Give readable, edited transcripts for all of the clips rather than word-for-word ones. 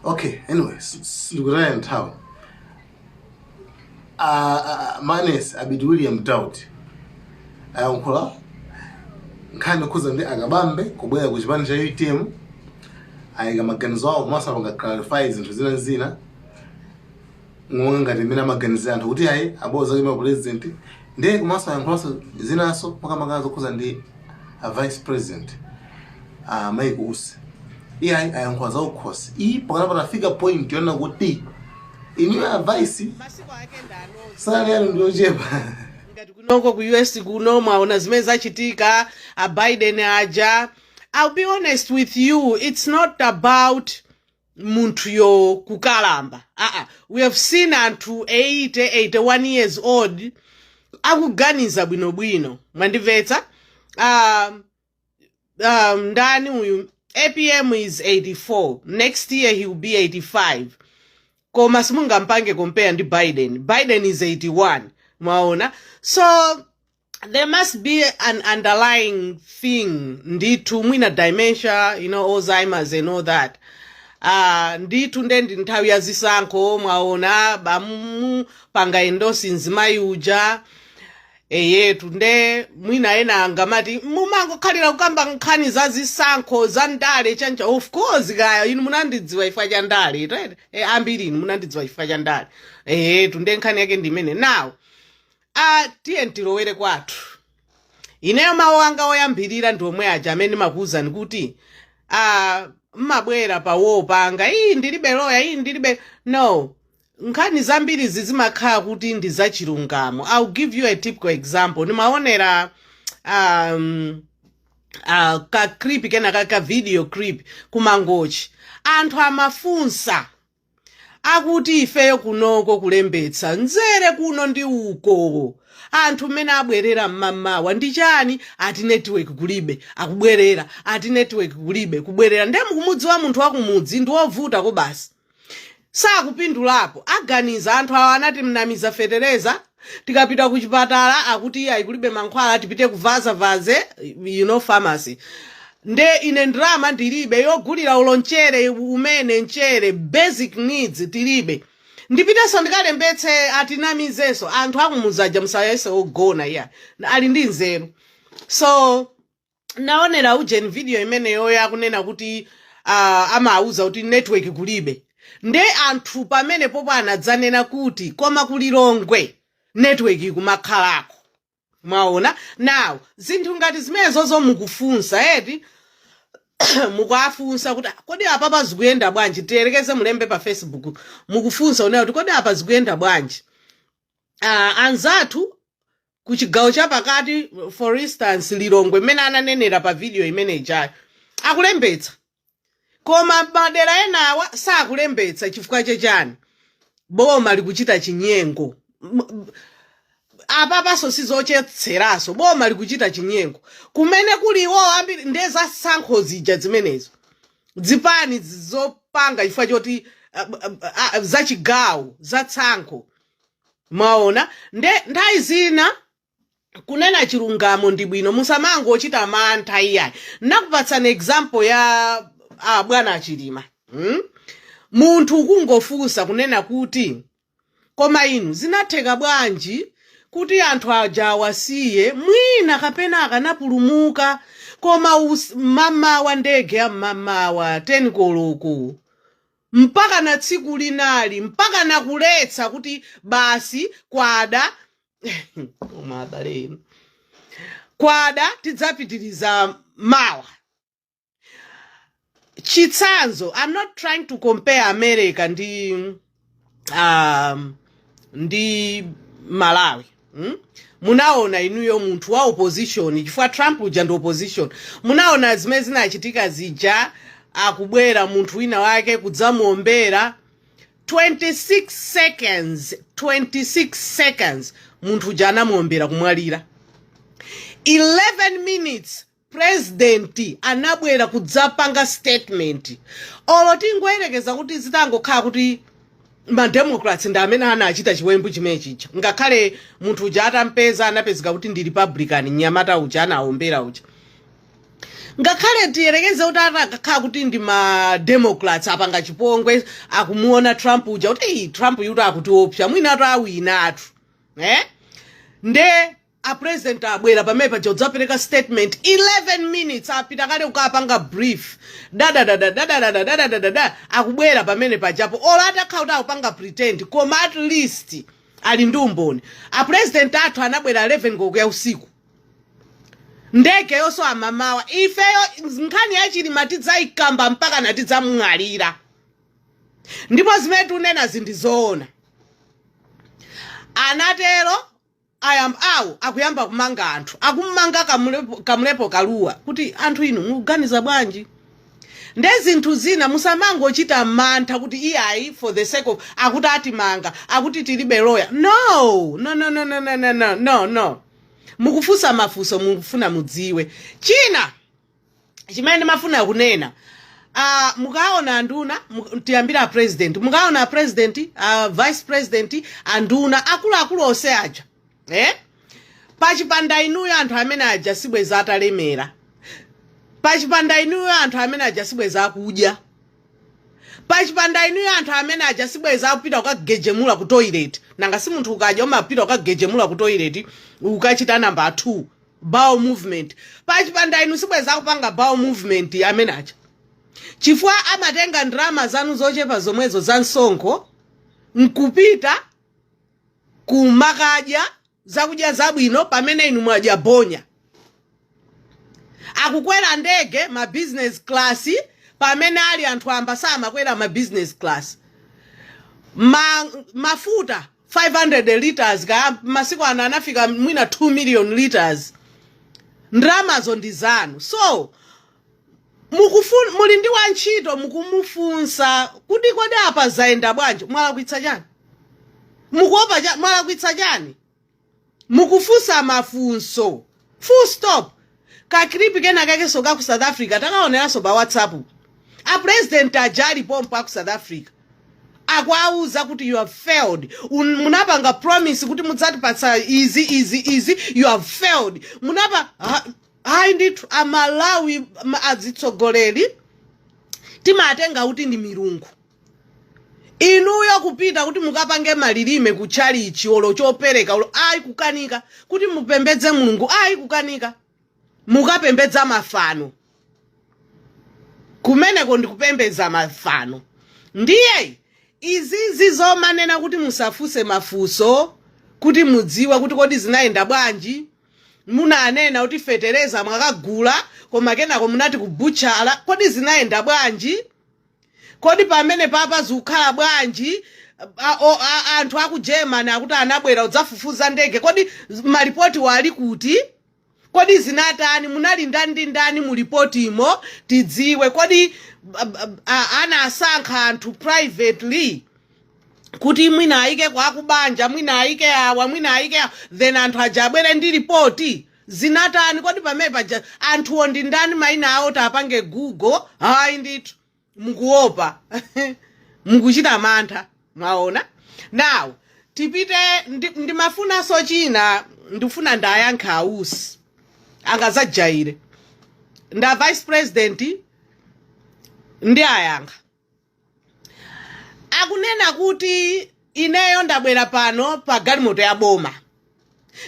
Okay, anyways, ndikutaya nthawi. Manes Abiti William Daud ayankhula nkhani yokhuza ndi Akabambe kubwera ku chipani cha UTM. Ayika maganizo awo komanso apanga clarify zinthu zina zina, monga ngati mmene amaganizira anthu kuti ayi, aboza kuima president. Ndiye komanso ayankhulanso zinanso, makamaka zokhuza ndi a vice president, a Mike Usi. Iye ayi, ayankhula za ukhosi. Iyi pakana patafika point yonena kuti inuyo a vice, Masiku ake ndanozi. Salary yanu ndiyochepa. Ngati kunoko ku US kuno, mwaona zimene zachitika, a Biden aja. I'll be honest with you, it's not about munthuyo kukalamba. Aa, we have seen anthu 80, 81 years old akuganiza bwinobwino, mwandimvetsa? Ndani uyu? APM is 84, next year he will be 85, koma simungampange compare ndi Biden. Biden is 81, mwaona? So there must be an underlying thing ndithu, mwina dementia, Alzheimer's and all that. Ndithu nde ndi nthawi ya zisankho, mwaona bamupanga endorse mzimayi uja. Eyetu, nde mwina ena angamati mumangokhalira kukamba nkhani za zisankho, za ndale, chancha. Of course, kaya inu munandidziwa chifukwa cha ndale, right? Ambiri inu munandidziwa chifukwa cha ndale. Eyetu, nde nkhani yake ndimene. Now, tiye tilowere kwathu. Ineyo mawu anga oyambirira ndi omwe aja amene ndimakuwuzani kuti mmabwera pawo panga, iyi ndilibe loya, iyi ndilibe. No, nkhani zambiri zimakhala kuti ndi zachilungamo. I'll give you a typical example. Ndimaonera ka clip kena ka video clip kuMangochi. Anthu amafunsa akuti ifeyo kunoko kulembetsa nzere kuno ndi uko, anthu mmene abwerera mmamawa ndi chani? Ati network kulibe, akubwerera, ati network kulibe, kubwerera. Ndiye mukumudziwa munthu wakumudzi ndi wovuta ko basi, sakupindulapo. Aganiza anthu awa anati mnamiza fetereza, tikapita ku chipatala akuti iyayi, kulibe mankhwala, tipite ku Vazavaze pharmacy. Nde ine ndrama ndilibe yogulira ulo mchere umene, mchere, basic needs tilibe, ndipitenso ndikalembetse atinamizenso? Anthu akumuzaja musayese ogona, iya, ali ndi nzeru. So naonera ujeni video imeneyo yakunena kuti amauza kuti network kulibe. Nde anthu pamene popo anadzanena kuti koma kuLilongwe network ikumakhalako, mwaona? Now zinthu ngati zimenezozo mukufunsa eti, mukuafunsa kuti kodi apapa zikuyenda bwanji? Tiyerekeze mulembe pa Facebook, mukufunsa uneyo kuti kodi apa zikuyenda bwanji? Anzathu ku chigawo chapakati, for instance Lilongwe, mmene ananenera pa video imene ijayo, akulembetsa, koma madera enawa sakulembetsa. Chifukwa chechani? Boma likuchita chinyengo. Apapaso sizochetseraso, boma likuchita chinyengo kumene kuliwo ambiri. Ndiye zasankho zija zimenezo, zipani zopanga chifukwa choti zachigawo zatsankho, mwaona? Nde nthawi zina kunena chilungamo ndi bwino, musamangochita mantha iyayi. Nakupatsani example ya bwana Achilima, Munthu kungofunsa kunena kuti koma inu zinatheka bwanji kuti anthu aja awasiye, mwina kapena akanapulumuka, koma mmamawa, ndege ya mmamawa 10 koloko mpaka na tsiku linali mpaka nakuletsa kuti basi kwada, koma abale inu, kwada, tidzapitiriza mawa. Chitsanzo, I'm not trying to compare America ndi Malawi, Munaona inuyo munthu wa opposition, chifukwa Trump uja ndi opposition, munaona zimene zinachitika zija, akubwera munthu wina wake kudzamuombera, 26 seconds, 26 seconds, munthu uja anamuombera kumwalira. 11 minutes president anabwera kudzapanga statement. Olo tingoyerekeza kuti zitangokhala kuti maDemocrats ndi amene anachita chiwembu chimene chija, ngakhale munthu uja atampeza anapezeka kuti ndi Republican, mnyamata uja anaombera uja. Ngakhale tiyerekeze kuti atakakhala kuti ndi ma Democrats apanga chipongwe, akumuona Trump uja kuti, "Ei, Trump yuti akutiopsa, mwina awinatu," eh? Nde a president abwera pamene paja udzapereka statement 11 minutes, apita kale kukapanga brief, dadadada dadadada dadadada, akubwera pamene pajapo. Olo atakhala kuti akupanga pretend, koma at least ali ndi umboni. A president athu anabwera 11 koloko ya usiku, ndege yonso amamawa. Ifeyo nkhani yachilima tidzayikamba mpaka natidzamwalira, ndipo zimene tikunena zindi zoona. Anatero ayam awo akuyamba kumanga anthu, akumanga Kamlepo Kalua, kuti anthu inu mukuganiza bwanji? Nde zinthu zina musamangochita mantha kuti iyayi, for the sake of akuti atimanga, akuti tilibe lawyer. No, no, no, no, no, no, no, no, no, no. Mukufunsa mafunso, mukufuna mudziwe. China chimene ndimafuna kunena, mukaona anduna, tiyambira a president, mukaona a president, vice president, anduna akuluakulu onse aja, eh? Pachipanda inuyo anthu amene aja sibweza atalemera. Pachipanda inuyo anthu amene aja sibweza akudya. Pachipanda inuyo anthu amene aja sibweza akupita kukagejemula ku toilet. Nanga si munthu ukadya umapita kukagejemula ku toilet, ukachita number 2, bowel movement? Pachipanda inu sibweza akupanga bowel movement amene aja, chifukwa amatenga ndalama zanu zochepa zomwezo za msonkho nkupita kumakadya zakudya zabwino pamene inu mwadya bonya. Akukwera ndege ma business class pamene ali anthu amba samakwera ma business class. Mafuta 500 liters ka masiku ano anafika mwina 2 million liters. Ndalamazo ndi zanu, so muli ndi wantchito, mukumufunsa kuti, "Kodi apa zayenda bwanji?" Mwalakwitsa chani? Mukuopa cha mwalakwitsa chani? Mukufunsa mafunso, full stop. Ka clip kena kakenso ka ku South Africa takaoneranso pa WhatsApp. A president aja ali pompo aku South Africa akuauza kuti, "You have failed. Munapanga promise kuti mudzatipatsa izi, izi, izi. You have failed." Munapa hayi ndithu. Amalawi, azitsogoleri timatenga kuti ndi milungu. Inuyo kupita kuti mukapange malilime ku chalichi, olo chopereka olo ayi, kukanika. Kuti mupembedze Mulungu, ayi, kukanika. Mukapembedza mafano kumeneko, ndikupembedza mafano. Ndiye izizi zomanena kuti musafunse mafunso kuti mudziwe kuti kodi zinayenda bwanji, munanena kuti fetereza mwakagula, koma kenako munati kubutchala, kodi zinayenda bwanji? Kodi pamene papa zikukhala bwanji? Anthu aku Germany akuti anabwera kudzafufuza ndege, kodi malipoti wali kuti? Kodi zinatani? Munali ndani ndi ndani mu ripotimo? Tidziwe. Kodi anasankha anthu privately kuti mwina ayike kwa akubanja, mwina ayike awa, mwina ayike awa, then anthu aja abwere ndi ripoti? Zinatani? Kodi pamene paja anthuwo ndi ndani, mayina awo tapange Google? Hayi ndithu, mukuopa, mukuchita mantha, mwaona. Now tipite, ndimafunanso china, ndifuna ndayankha ausi angazajaire nda vice president. Ndi ayankha, akunena kuti ineyo ndabwera pano pa galimoto ya boma,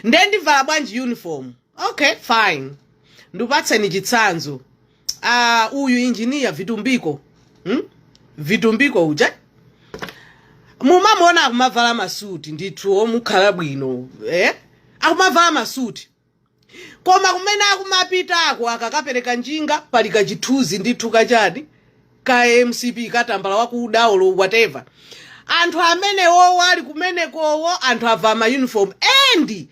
nde ndivala bwanji uniform? Okay, fine, ndikupatseni chitsanzo. Uyu engineer Vitumbiko, Vitumbiko uja mumamuona akumavala masuti ndithu omukhala bwino, eh? Akumavala masuti, koma kumene akumapitako akakapereka njinga pali kachithunzi ndithu kachani, ka MCP, katambala wakuda olo whatever. Anthu amenewo ali kumenekowo, anthu avala ma uniform and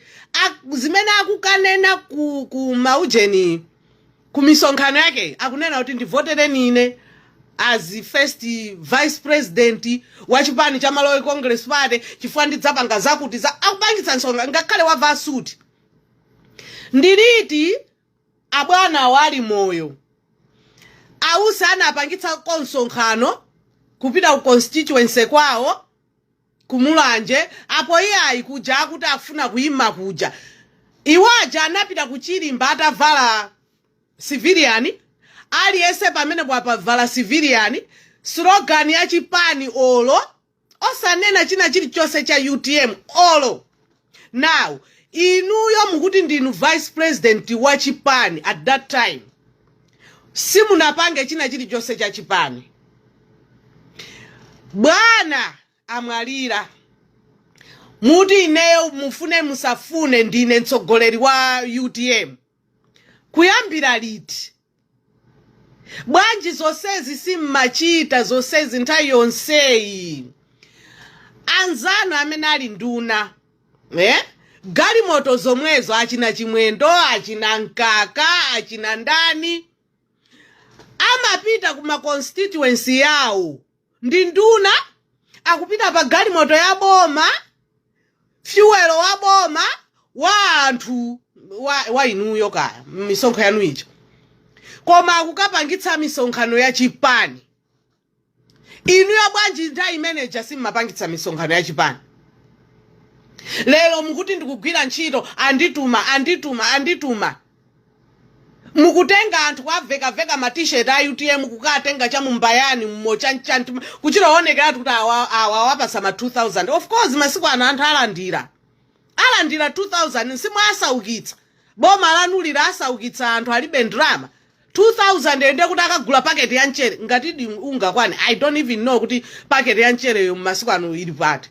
zimene akukanena ku maujeni, ku misonkhano yake, akunena kuti, "Ndivotereni ine as first vice president wa chipani cha Malawi Congress Party chifukwa ndidzapanga zakuti za." Akupangitsa msonkhano ngakhale wavala suti. Ndiliti abwana wali moyo ausi anapangitsa msonkhano kupita ku constituency kwawo kumulanje apo? Iyayi, kuja akuti akufuna kuyima kuja, iwaja anapita kuchilimba atavala civilian. Aliyense pamenepo apavala civilian, slogan ya chipani olo osanena china chilichonse cha UTM olo. Now inuyo mukuti ndinu vice president wa chipani, at that time simunapange china chilichonse cha chipani. Bwana amwalira, muti ineyo mufune musafune ndine mtsogoleri wa UTM. Kuyambira liti? Bwanji zonsezi simmachita zonsezi nthawi yonseyi? Anzanu amene ali nduna, eh? Galimoto zomwezo, achina Chimwendo, achina Mkaka, achina ndani, amapita kuma constituency yawo ndi nduna, akupita pa galimoto ya boma, fuel wa boma, wa anthu, wa inuyo kaya misonkho yanu ija, koma akukapangitsa misonkhano ya chipani. Inuyo bwanji nthawi imeneja simmapangitsa misonkhano ya chipani? Lero mukuti ndikugwira ntchito, andituma, andituma, andituma. Mukutenga anthu kuavekaveka ma T-shirt a UTM, kukatenga cha mumbayani mmochanchani, kuchitaonekeratu kuti awa awa awapasa ma 2000. Of course masiku ano anthu alandira, alandira 2000. Simwasaukitsa, boma lanulira asaukitsa anthu, alibe ndrama. 2000 ende kuti akagula paketi ya mchere ngati ungakwane. I don't even know kuti paketi ya mchereyo mmasiku ano ili pati,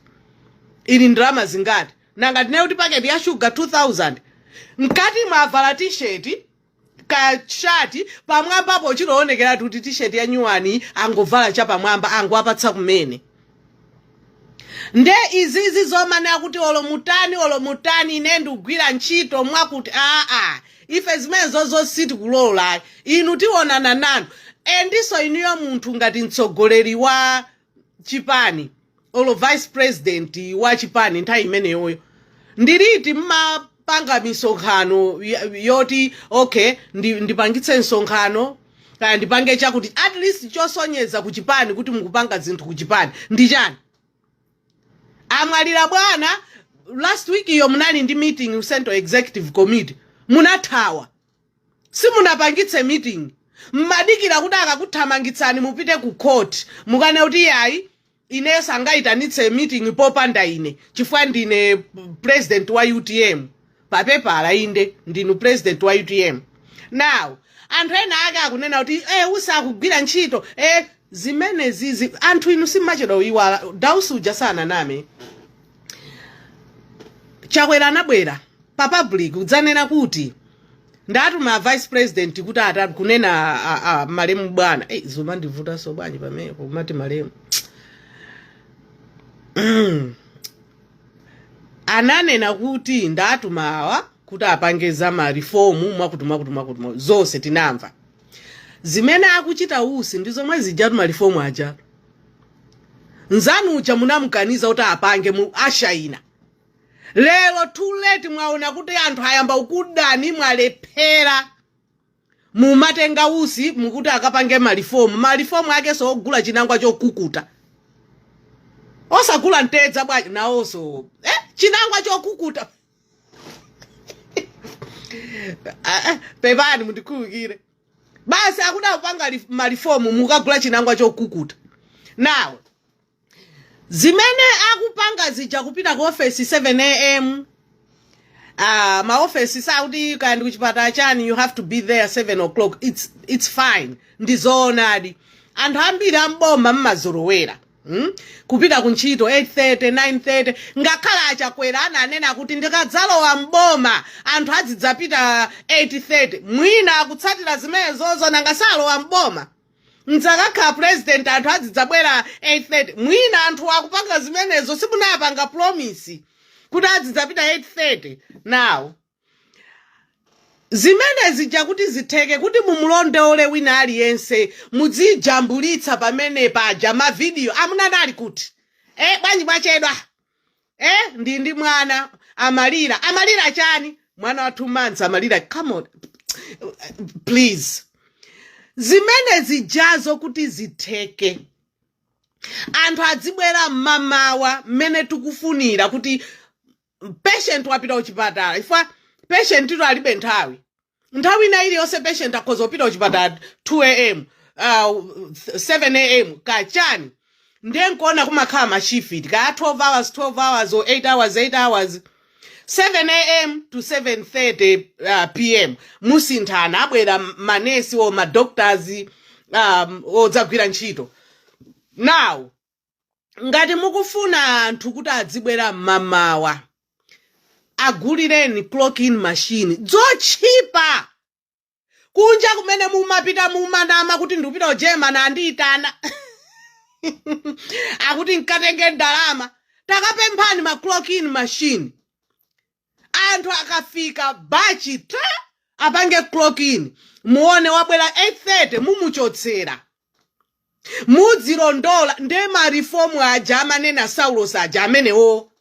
ili ndrama zingati. Nanga tine kuti paketi ya shuga 2000, mkati mwavala T-shirt ka shati, pamwambapo chiloonekeratu kuti T-shirt ya nyuwani angovala chapamwamba, angoapatsa kumene. Nde izizi zomanena kuti olo mutani, olo mutani, ine ndikugwira ntchito mwakuti, aa, ife zimenezozo sitikulola. Inu tionana nanu. Endiso inuyo munthu ngati mtsogoleri wa chipani olo vice president wa chipani, nthawi imeneyoyo ndiliti mmapanga misonkhano yoti okay, ndipangitse msonkhano kaya ndipange chakuti, at least chosonyeza ku chipani kuti mukupanga zinthu ku chipani ndi chani? Amwalira bwana, last week iyo munali ndi meeting, Central Executive Committee, munathawa, simunapangitse meeting. Mmadikira kuti akakuthamangitsani mupite ku court, mukane kuti yayi, ineyo sangayitanitse meeting popanda ine chifukwa ndine president wa UTM. Papepala inde ndinu president wa UTM. Now anthu ena ake akunena kuti usakugwira ntchito, zimene zizi anthu inu simmachedwa kuyiwala. Dausi uja sananame. Chakwera anabwera pa public kudzanena kuti ndatuma vice president kuti ata kunena a malemu bwana. Hey, zoma ndivutanso bwanji pamenepo kumati malemu. Ananena kuti ndatuma awa kuti apange za ma reform, mwakuti mwakuti mwakuti mwakuti. Zonse tinamva. Zimene akuchita Usi ndi zomwe zijatu, ma reform aja. Nzanu uja munamukaniza kuti apange mu ashayina. Lero too late, mwaona kuti anthu ayamba kukudani, mwalephera. Mumatenga Usi mukuti akapange ma reform, ma reform ake so ogula chinangwa chokukuta, osagula mtedza bwanji nawonso, eh? Chinangwa chokukuta. Ah, ah, pepani, mundikhululukire basi. Akuda kupanga ma reform, mukagula chinangwa chokukuta. Now zimene akupanga zija, kupita ku ofesi 7 a.m., maofesi sakuti kaya ndi kuchipatala chani, you have to be there 7 o'clock. It's fine, ndizoonadi. Anthu ambiri amboma mmazolowera, Kupita kuntchito 8:30, 9:30. Ngakhale Achakwera ananena kuti ndikadzalowa mboma anthu azidzapita 8:30. Mwina akutsatira zimenezozo. Nanga salowa mboma, mdzakakhala president anthu azidzabwera 8:30. Mwina anthu akupanga zimenezo. Simunapanga promise kuti azidzapita 8:30. Now zimene zija kuti zitheke kuti mumulondole wina aliyense, mudzijambulitsa pamene paja mavidiyo, amunanali kuti bwanji mwachedwa? Ndi mwana amalira, amalira chani? Mwana wa 2 months amalira? Come on, please. Zimene zijazo kuti zitheke, anthu adzibwera mmamawa mmene tikufunira, kuti patient wapita kuchipatala, ifwa patient ito alibe nthawi. Nthawi ina iliyonse patient akhoza kupita kuchipatala 2 a.m., 7 a.m. kachani. Ndiye nkuona kumakhala ma shift ka 12 hours, 12 hours or 8 hours, 8 hours, 7 a.m. to 7:30 p.m. Musinthana, abwera manesi or madoctors odzagwira ntchito. Now ngati mukufuna anthu kuti adzibwera mmamawa, agulireni clock in machine dzotchipa. Kunja kumene mumapita, mumanama kuti ndikupita ku Germany, andiyitana akuti nkatenge ndalama. Takapemphani ma clock in machine. Anthu akafika bachi ta apange clock in, muone wabwera 8:30 mumuchotsera, mudzilondola. Nde ma reform aja amanena Saulos aja amenewo.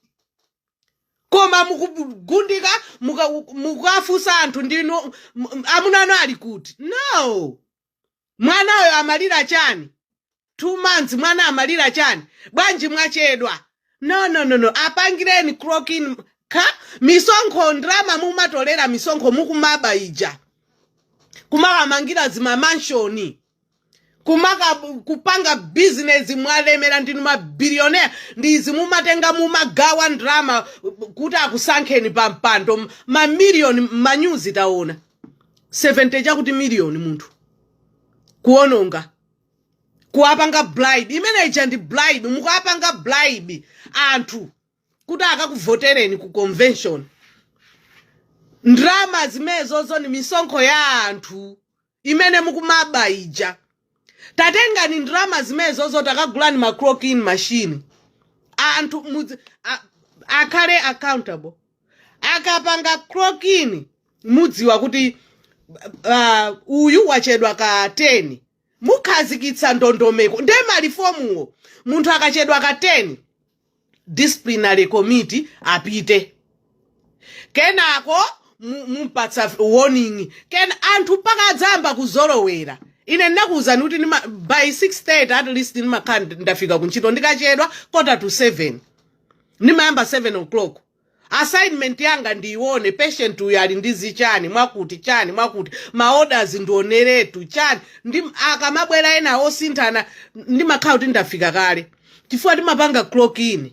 Koma mukugundika, mukafunsa anthu, ndinu amuna anu ali kuti? No, mwanayo amalira chani? 2 months mwana amalira chani? Bwanji mwachedwa? No, no, no, no. Apangireni clock in ka misonkho, ndrama mumatolera misonkho mukumaba ija, kumakamangira zima mansion, kumaka kupanga business, mwalemera, ndinu ma billionaire. Ndizi mumatenga, mumagawa ndrama kuti akusankheni pa mpando, mamiliyoni manyuzi taona 70 chakuti miliyoni munthu kuononga, kuwapanga bribe. Imene ija ndi bribe. Mukuwapanga bribe anthu kuti akakuvotereni ku convention. Ndrama zimenezozo ni misonkho ya anthu imene mukumaba ija. Tatengani ndrama zimenezozo, takagulani ma clock in machine. Anthu akhale accountable. Akapanga clock in, mudziwa kuti uyu wachedwa ka 10. Mukhazikitsa ndondomeko nde ma reformwo. Munthu akachedwa ka 10, disciplinary committee apite, kenako mumpatsa warning, kena anthu mpaka adzayamba kuzolowera. Ine ndinakuwuzani kuti by 6:30 at least ndimakhala ndafika kuntchito. Ndikachedwa quarter to 7. Ndimayamba 7 o'clock. Assignment yanga ndiione patient uyu ali ndi zichani, mwakuti chani, mwakuti ma orders ndioneretu chani. Ndi akamabwera ena osinthana, ndimakhala kuti ndafika kale chifukwa timapanga clock in.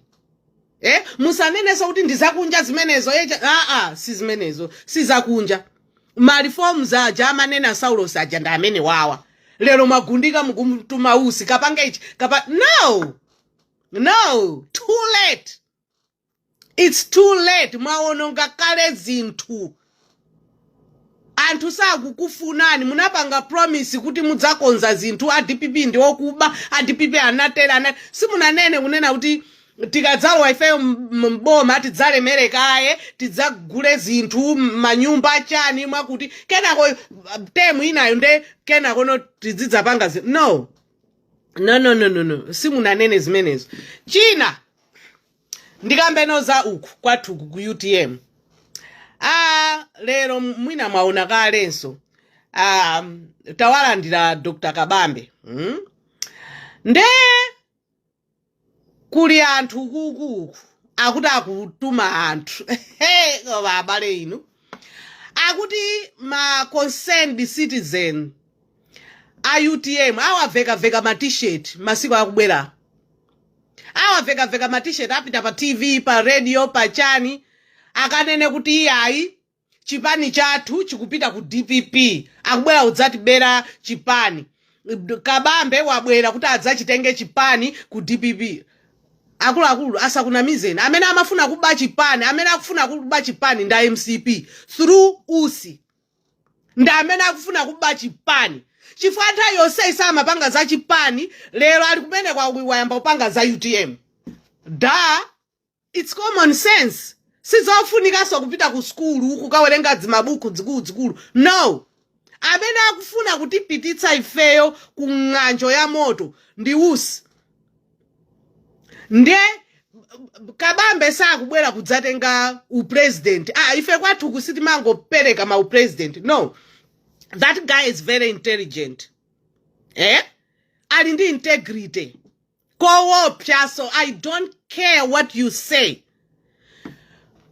Musanenenso kuti ndizakunja zimenezo. Aa, si zimenezo, si zakunja. Ma reforms aja amanena Saulos aja ndi amene wawa. Lero mwagundika, mukumtuma Usi, kapanga ichi kapa. No, no, too late, it's too late. Mwaononga kale zinthu, anthu sakukufunani. Munapanga promise kuti mudzakonza zinthu. A DPP ndi okuba, a DPP anatera ana. Simunanene kunena kuti tikadzalowa ifeyo mboma tidzalemere kaye, tidzagule zinthu, manyumba, chani, mwakuti, kenako term inayo nde kenako no tidzidzapanga no, no, no, no, no, no. Simunanene zimenezo. China ndikambeno za uku kwathuku ku UTM. Ah, lero mwina mwaona kalenso, ah, tawalandira Dr Kabambe, Nde kuli anthu kukuku akuti akutuma anthu. Hey, koma abale inu, akuti ma concerned citizen a UTM awavekaveka ma T-shirt masiku akubwera, awavekaveka ma T-shirt, apita pa TV, pa radio, pa chani, akanene kuti iyayi, chipani chathu chikupita ku DPP, akubwera kudzatibera chipani, Kabambe wabwera kuti adzachitenge chipani ku DPP. Akuluakulu, asakunamizeni. Amene amafuna kuba chipani, amene akufuna kuba chipani nda MCP through Usi. Ndi amene akufuna kuba chipani, chifukwa nthawi yonse isamapanga za chipani. Lero ali kumene kwa wayamba kupanga za UTM. Da, it's common sense. Sizofunikanso kupita ku skulu kukawerenga dzimabuku zikuluzikulu, no. Amene akufuna kutipititsa ifeyo ku ng'anjo ya moto ndi Usi. Nde Kabambe sakubwera kudzatenga upresident. Ah, ife kwathu kusitimangopereka ma upresident, no. That guy is very intelligent, eh? Ali ndi integrity koopsa, so I don't care what you say.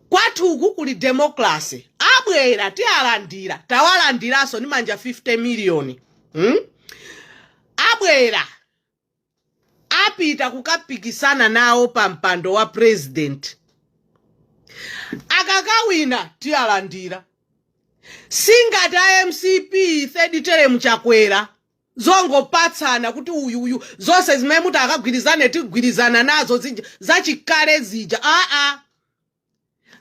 Kwathuku kuli democracy. Abwera, tialandira, tawalandiranso ndi manja 50 miliyoni, Abwera, apita kukapikisana nawo pa mpando wa president. Akakawina, tialandira. Singati a MCP third term, Chakwera, zongopatsana kuti uyu uyu, zonse zimene muti akagwirizane, tigwirizana nazo zija zachikale zija. Aa,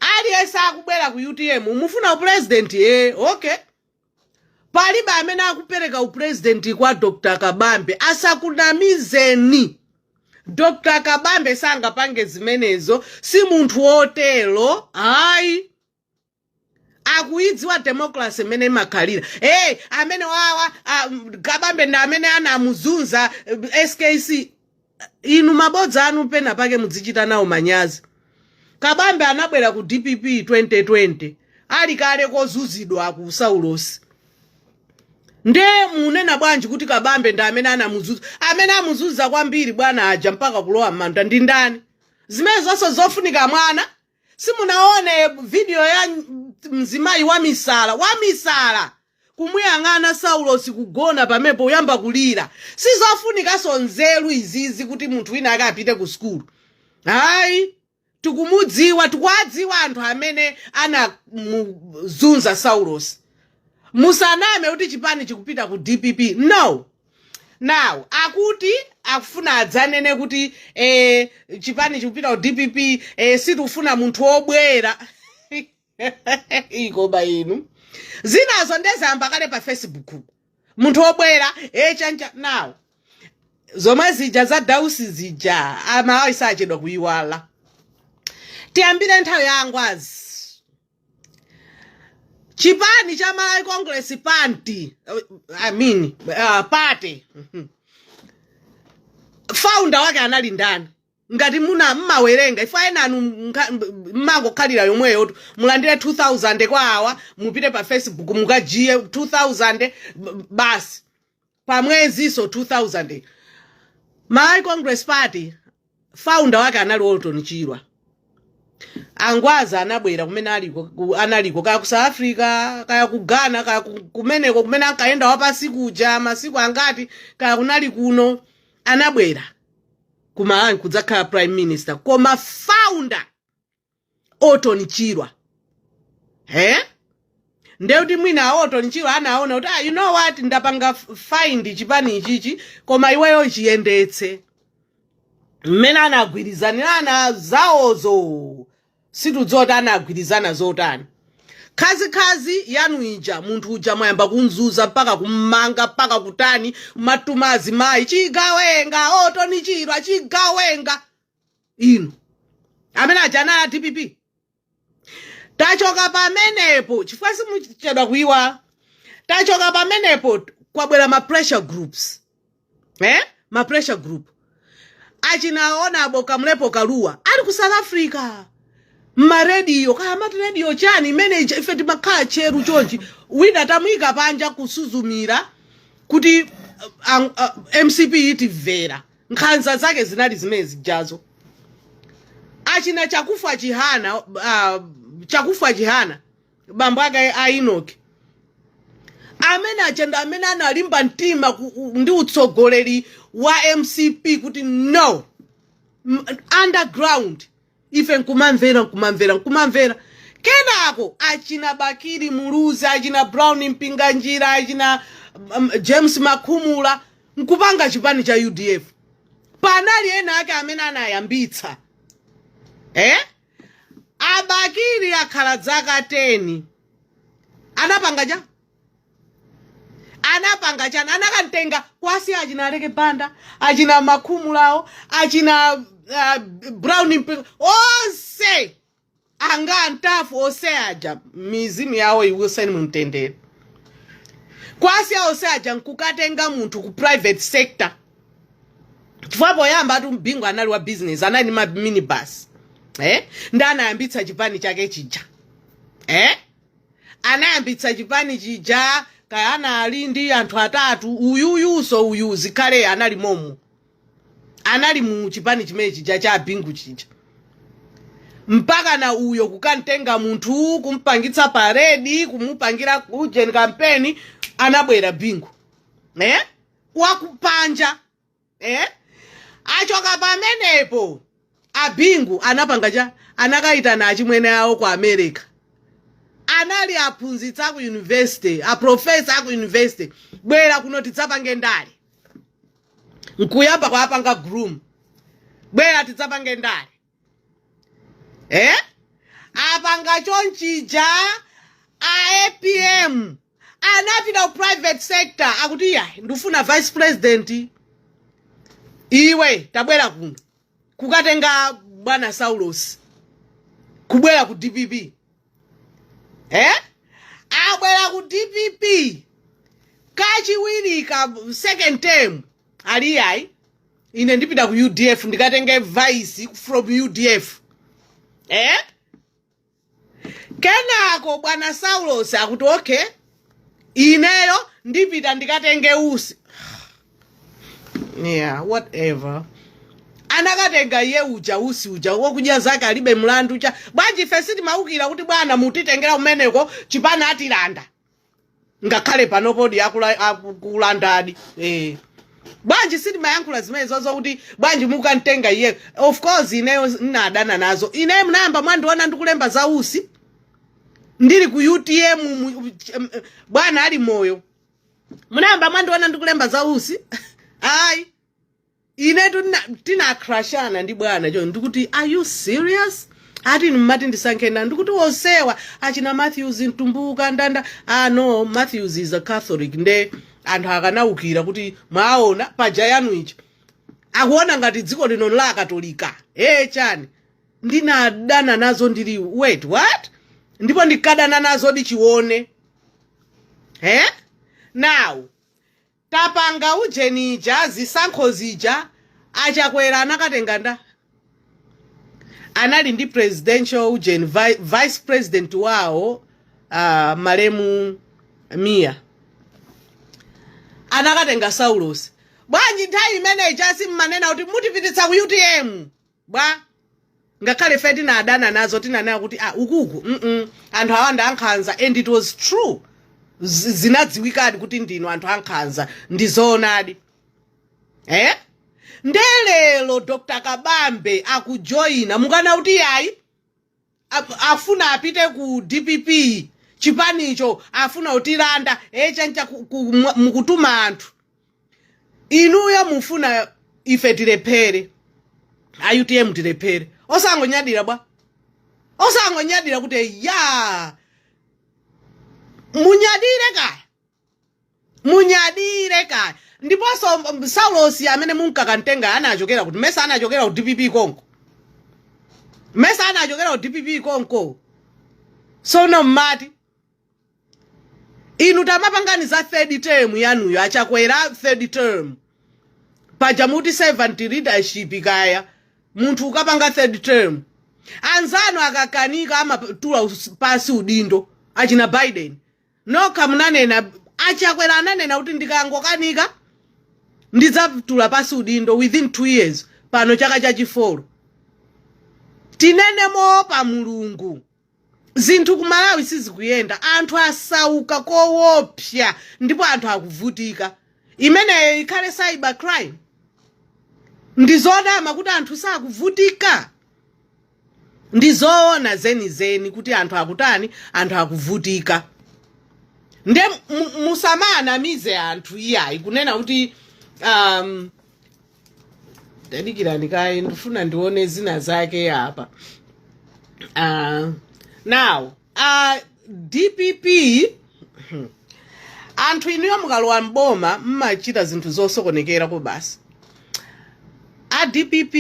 aliyense akubwera ku UTM, mufuna upresident? Okay, palibe amene akupereka upresident kwa Dr Kabambe. Asakunamizeni, Dr Kabambe sangapange zimenezo, si munthu wotero, hayi. Akuidziwa democracy imene imakhalira. Hey, amene wawa Kabambe ndi amene anamuzunza SKC. Inu, mabodza anu pena pake mudzichita nawo manyazi. Kabambe anabwera ku DPP 2020 ali kale kozunzidwa ku Saulosi. Nde munena bwanji kuti Kabambe ndi amene anamuzunza? Amene amuzunza kwambiri bwana aja mpaka kulowa m'manda ndi ndani? Zimene zonse zofunika mwana. Simunaone video ya mzimayi wa misala, wa misala, kumuyang'ana Saulosi kugona pamenepo, uyamba kulira? Sizofunikanso nzeru izizi kuti munthu wina ake apite ku sukulu, hayi. Tikumudziwa, tikuwadziwa anthu amene anamuzunza Saulosi. Musaname kuti chipani chikupita ku DPP. No. Now akuti akufuna adzanene kuti chipani chikupita ku DPP, sitikufuna munthu wobwera. Ikoba inu, zinazo ndezayamba kale pa Facebook, munthu wobwera chancha. Now zomwe zija za Dausi zija, Amalawi sachedwa kuyiwala. Tiyambire nthawi ya Angwazi. Chipani cha Malawi Congress Party, I mean, party, founder wake anali ndani? Ngati muna mmawerenga, ifo enanu mmangokhalira yomweyo, mulandire 2000 kwa awa, mupite pa Facebook mukajiye 2000 basi, pa mweziso 2000. Malawi Congress Party founder wake anali Orton Chirwa. Angwazi anabwera kumene aliko, analiko kaya ku South Africa, kaya ku Ghana, kaya kumeneko kumene ankayenda wapasi kuja masiku angati, kaya kunali kuno, anabwera ku Malawi kudzakhala prime minister. Koma founder Orton Chirwa. Ndekuti mwina a Orton Chirwa anaona kuti, "Ah, you know what, ndapanga find chipani ichichi, koma iweyo chiyendetse." Mmene anagwirizanirana zawozo situdziwa kuti anagwirizana zotani. Khazikhazi yanu ija, munthu uja mwayamba kunzuza mpaka kummanga, mpaka kutani, matuma azimayi, "Chigawenga Orton Chirwa, chigawenga." Inu, amene aja anali a DPP. Tachoka pamenepo chifukwa simuchedwa kuyiwala. Tachoka pamenepo, kwabwera ma pressure groups, Ma pressure group achinaona abo Kamlepo Kalua ali ku South Africa, mmarediyo, kaya amati rediyo chani imene ija, ife timakhala cheru chonchi, wina tamuyika panja kusuzumira kuti MCP itimvera. Nkhanza zake zinali zimene zijazo. Achina Chakufa Chihana, Chakufa Chihana, bambo ake a Enoki, amene achenda, amene analimba mtima ndi utsogoleri wa MCP kuti no, underground, ife nkumamvera, nkumamvera, nkumamvera. Kenako achina Bakili Muluzi, achina Brown Mpinganjira, achina James Makhumula nkupanga chipani cha UDF. Panali ena ake amene anayambitsa. Abakili akhala zaka 10, anapanga cha, anapanga chani? Anakantenga kwasi achina Aleke Banda, achina Makhumulawo, achina Brown Mpinga, onse anga ntafu, onse aja mizimu yawo iwuseni mumtendere. Kwasi onse aja nkukatenga munthu ku private sector, chifukwa poyamba atu Mbingu anali wa business, anali ndi ma minibus, Ndi anayambitsa chipani chake chija, Anayambitsa chipani chija, kaya anali ndi anthu atatu, uyuyuso uyu Zikhale anali momo, anali mu chipani chimene chija cha Bingu chija. Mpaka na uyo kukantenga munthu, kumpangitsa parade, kumupangira ujeni kampeni, anabwera Bingu, eh? Wakupanja, eh? Achoka pamenepo, abingu anapanga cha anakayitana achimwene awo ku America, anali aphunzitsi aku university, aprofesa aku university, "Bwera kuno tidzapange ndale." Nkuyamba kwapanga groom, "Bwera tidzapange ndale," eh? Apanga chonchija, a APM anapita ku private sector, akuti, "Ya, ndifuna vice president, iwe tabwera kuno." Kukatenga bwana Saulos kubwera ku DPP, eh? Abwera ku DPP kachiwiri, ka second term, ali, "Yayi, ine ndipita ku UDF, ndikatenge vice from UDF," eh? Kenako bwana Saulos akuti, "Okay, ineyo ndipita ndikatenge Usi." Yeah, whatever. Anakatenga iye uja, Usi uja wokudya zake alibe mlandu cha bwanji. Ife sitimaukira kuti bwana mutitengera kumeneko, chipana atilanda, ngakhale panopodi akulandadi, eh. Bwanji sitimayankhula zimene zozo kuti bwanji mukantenga iye? Of course ineyo nnadana nazo. Ineyo munayamba mwandiona ndikulemba za Usi ndili ku UTM bwana ali moyo? Munayamba mwandiona ndikulemba za Usi? Ayi. Inetu tinacrashana ndi bwana cho, ndikuti, "Are you serious?" Ati, "Mmati ndisankhena." Ndikuti, "Onsewa achina Matthews Mtumbuka ndanda." Ah, no, Matthews is a Catholic, nde anthu akanawukira kuti mwaona paja yanu ichi akuona ngati dziko lino la Katolika, e chani. Ndinadana nazo, ndili, "Wait, what?" Ndipo ndikadana nazo dichione, eh? Now tapanga ujenija, zisankho zija, achakwera anakatenga nda anali ndi presidential ujeni vice president wawo, malemu Mia, anakatenga Saulos. Bwanji nthawi imeneyi simmanena kuti mutipititsa ku UTM bwa? Ngakhale fe tinadana nazo, tinanena kuti, ah, ukuku anthu awa ndi ankhanza, and it was true. Zinadziwikadi kuti ndinu anthu ankhanza, ndi zoonadi, eh? Ndelelo Dr Kabambe akujoyina, mukana kuti yayi, afuna apite ku DPP, chipanicho afuna kutilanda, echancha mukutuma anthu. Inuyo mufuna ife tilephere, a UTM tilephere? Osangonyadira bwa, osangonyadira kuti ya munyadire kaya, munyadire kaya. Ndiponso Saulosi amene munkakantenga anachokera kuti? Mesa anachokera ku DPP konko? Mesa anachokera ku DPP konko? Sono mmati inu tamapangani za third term yanuyo, achakwera, third term paja muti servant leadership kaya. Munthu ukapanga third term, anzanu akakanika amatula pasi udindo, achina Biden. Nokha munanena, achakwera ananena kuti ndikangokanika ndidzatula pasi udindo within 2 years. Pano chaka chachifolo, tinene moopa Mulungu, zinthu ku Malawi sizikuyenda, anthu asauka koopsa ndipo anthu akuvutika. Imeneyo ikhale cyber crime? Ndizodama kuti anthu sakuvutika? Ndizoona zenizeni kuti anthu akutani? Anthu akuvutika. Nde musamanamize anthu iyayi, kunena kuti tadikirani kaye, ndifuna ndione zina zake apa. Now DPP, anthu inuyo mukalowa mboma mmachita zinthu zosokonekera ko basi. A DPP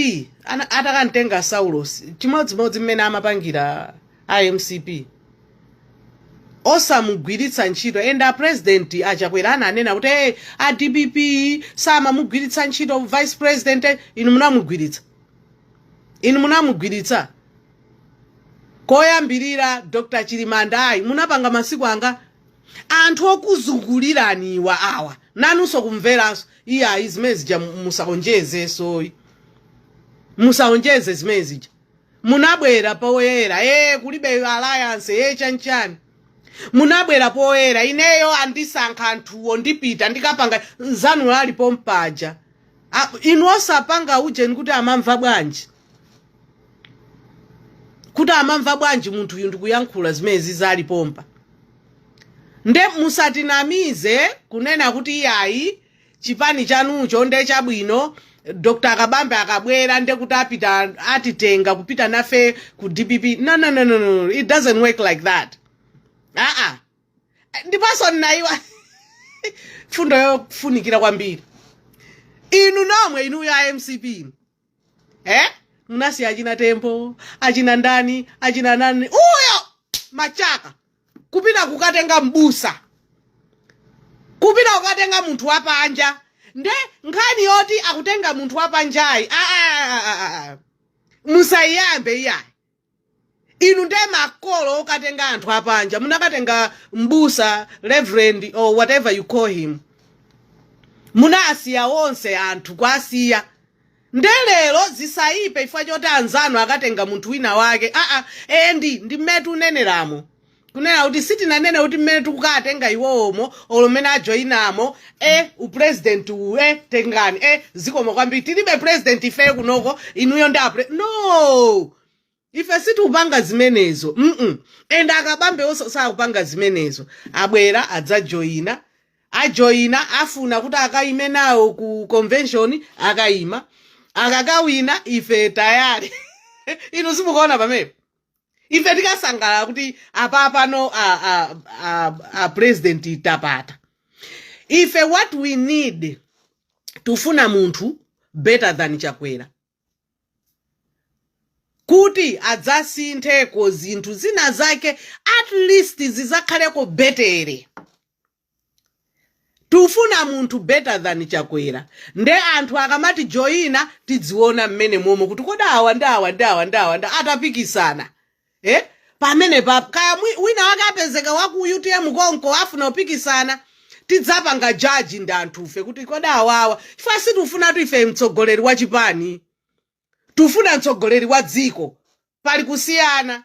atakantenga Saulos, chimodzimodzi mmene amapangira a MCP, osamugwiritsa ntchito. Enda a president achakwera ananena kuti, "Hey, a DPP samamugwiritsa ntchito vice president." Inu munamugwiritsa, inu munamugwiritsa koyambirira Dr Chilimandayi, munapanga masiku anga anthu okuzunguliraniwa awa, nanunso kumveranso iyayi. Zimene zija musaonjeze, soyi, musaonjeze zimene zija. Munabwera poyera, kulibe alliance, chanchani. Munabwera poyera, ineyo andisankha anthuwo, ndipita ndikapanga. Nzanu alipo mpaja. Inu osapanga ujeni kuti amamva bwanji, kuti amamva bwanji munthu uyu ndikuyankhula zimene zizali pompa. Nde musatinamize kunena kuti iyayi, chipani chanucho nde chabwino, Dr Kabambe akabwera nde kuti apita atitenga kupita nafe ku DPP. No, no, no, no, no. It doesn't work like that. Aa, ndiponso naiwa fundo yofunikira kwambiri. Inu nomwe, inuyo a MCP, munasiya achina Tembo, achina ndani, achina nani uyo machaka, kupita kukatenga mbusa, kupita kukatenga munthu wapanja. Nde nkhani yoti akutenga munthu wapanjayi, ah, ah, ah, ah, ah, musayiyambe iyayi. Inu nde makolo okatenga anthu apanja. Munakatenga mbusa, reverend or whatever you call him, munasiya wonse anthu kwasiya. Nde lero zisayipe chifukwa choti anzanu akatenga munthu wina wake. Aa, endi ndi mmene tikuneneramo, kunena kuti sitinanene kuti mmene tikukatenga iwowomo olo mmene ajoyinamo upresident uwu, tengani, zikomo kwambiri, tilibe president ife kunoko, inuyo ndi apre. No, ife sitikupanga zimenezo. And Akabambe onse sakupanga zimenezo. Abwera adzajoyina, ajoyina, afuna kuti akayime nawo ku convention, akayima, akakawina ife tayari. Inu simukuona pamenepo? Ife tikasangalala kuti apapano a president tapata. Ife what we need, tufuna munthu better than Chakwera kuti adzasintheko zinthu zina zake, at least zizakhaleko better. Tufuna munthu better than Chakwera. Nde anthu akamati joyina, tidziona mmene momwe kuti kodi awa ndi awa ndi awa ndi awa ndi atapikisana, pamene pa kaya wina wake apezeka waku UTM konko afuna kupikisana, tidzapanga jaji ndi anthufe kuti kodi awawa, chifukwa situfunatu ife mtsogoleri wa chipani, tufuna mtsogoleri wa dziko. Pali kusiyana,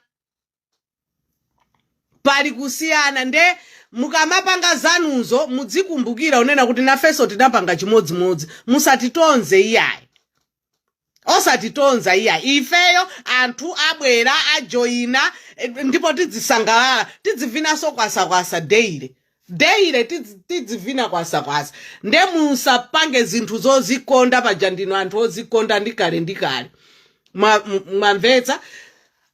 pali kusiyana. Nde mukamapanga zanuzo mudzikumbukira unena kuti nafenso tinapanga chimodzimodzi. Musatitonze iyayi, osatitonza iyayi. Ifeyo anthu abwera ajoyina, ndipo tidzisangalala, tidzivinanso kwasakwasa daily daily, tidzivina kwasakwasa. Nde musapange zinthu zozikonda paja, ndinu anthu ozikonda ndikale ndikale. Mwamvetsa?